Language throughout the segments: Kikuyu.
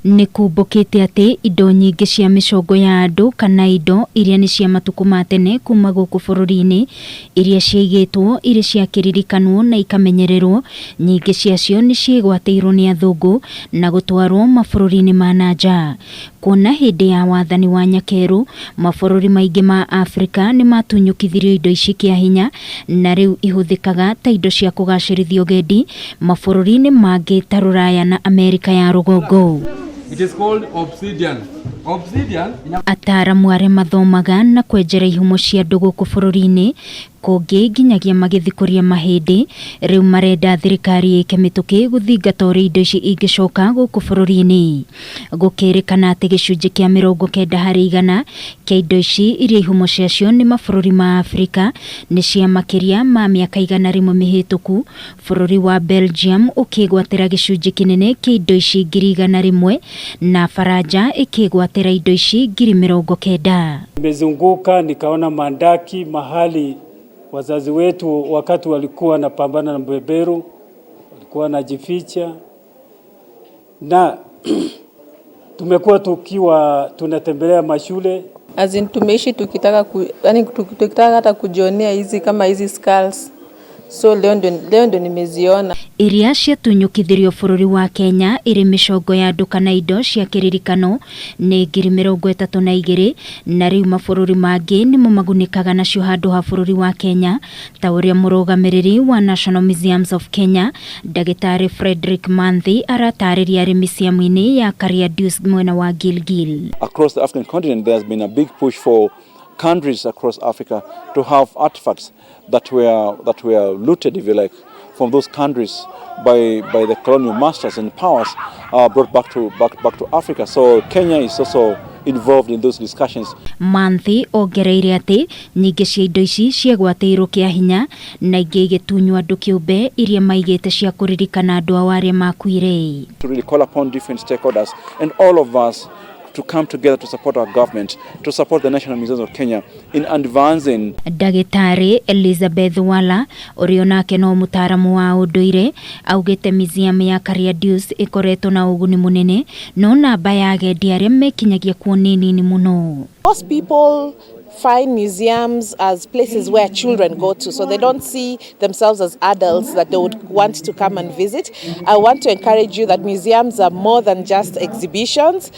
Nĩ kumbũkĩte atĩ indo nyingĩ cia mĩcongo ya andũ kana indo iria nĩ cia matukũ ma tene kuma gũkũ bũrũri-inĩ iria ciaigĩtwo irĩ cia kĩririkanwo na ikamenyererwo, nyingĩ ciacio nĩ ciĩgwatĩirwo nĩ athũngũ na gũtwarwo mabũrũri-inĩ ma na nja. Kuona hĩndĩ ya wathani wa Nyakerũ, mabũrũri maingĩ ma Afrika nĩ matunyũkithirio indo ici kĩa hinya na rĩu ihũthĩkaga ta indo cia kũgacĩrithia ũgendi mabũrũri-inĩ mangĩ ta Rũraya na Amerika ya rũgongo. It is called obsidian. Obsidian. Ataaramu arĩa mathomaga na kwenjera ihumo cia andũ gũkũ bũrũri-inĩ kũngĩ nginyagia magĩthikũria mahĩndĩ, rĩu marenda thirikari ĩke mĩtũkĩ gũthingata ũrĩa indo ici ingĩcoka gũkũ bũrũri-inĩ. Gũkĩrĩkana atĩ gĩcunjĩ kĩa 90% kĩa indo ici iria ihumo ciacio nĩ mabũrũri ma Afrika nĩ cia makĩria ma mĩaka 100 mĩhĩtũku, bũrũri wa Belgium ũkĩgwatĩra gĩcunjĩ kĩnene kĩa indo ici 100,000 na Faranja ĩkĩgwatĩra indo ici 90,000. Nimezunguka nikaona mandaki mahali wazazi wetu wakati walikuwa wanapambana na beberu walikuwa wanajificha, na tumekuwa tukiwa tunatembelea mashule. As in tumeishi tukitaka yani tukitaka hata kujionea hizi kama hizi skulls. So leo ndio nimeziona. Iria ciatunyũkithirio bũrũri wa Kenya ĩrĩ mĩcongo ya andũ kana indo cia kĩririkano nĩ 32,000, na rĩu mabũrũri mangĩ nĩmo magunĩkaga nacio handũ ha bũrũri wa Kenya, ta ũrĩa mũrũgamĩrĩri wa National Museums of Kenya, Ndagĩtarĩ Frederick Manthi, aratarĩria arĩ museum-inĩ ya Kariandusi mwena wa Gilgil. Across the African continent, there's been a big push for countries across Africa to have artifacts that were looted, if you like, from those countries by the colonial masters and powers brought back to Africa. So Kenya is also involved in those discussions. Manthi ongereire atĩ nyingĩ cia indo ici ciegwatĩirwo kĩa hinya na ingĩ igĩtunywo andũ kĩũmbe iria maigĩte cia kũririkana andũ ao arĩa makuire. To really call upon different stakeholders and all of us to come together to support our government, to support the National Museums of Kenya in advancing. Ndagĩtarĩ Elizabeth Wala, ũrĩa onake no mũtaaramu wa ũndũire, augĩte museum ya Kariandusi ĩkoretwo na ũguni mũnene, no namba ya agendi arĩa mekinyagia kuo nĩ nini mũno. Most people find museums as places where children go to, so they don't see themselves as adults that they would want to come and visit. I want to encourage you that museums are more than just exhibitions.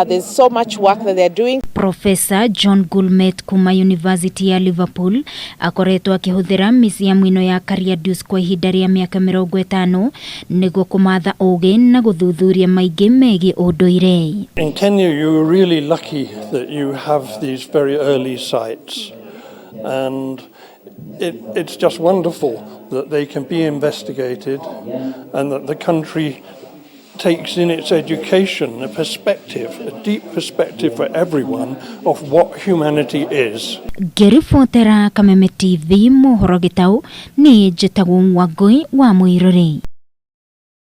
There's so much work that they're doing. Professor John Gulmet kuma University ya Liverpool akoretwo akĩhũthĩra museum ĩno ya Kariandusi kwa ihinda rĩa mĩaka 50 nĩguo kũmatha ũgĩ na gũthuthuria maingĩ megiĩ ũndũire. In Kenya, you're really lucky that you have these very early sites, and it's just wonderful that they can be investigated and that the country takes in its education a perspective, a deep perspective for everyone of what humanity is. Ngĩribotera Kameme TV mohoro gĩtaũ, niĩ njĩtagwo Wangũi wa Mũirũrĩ.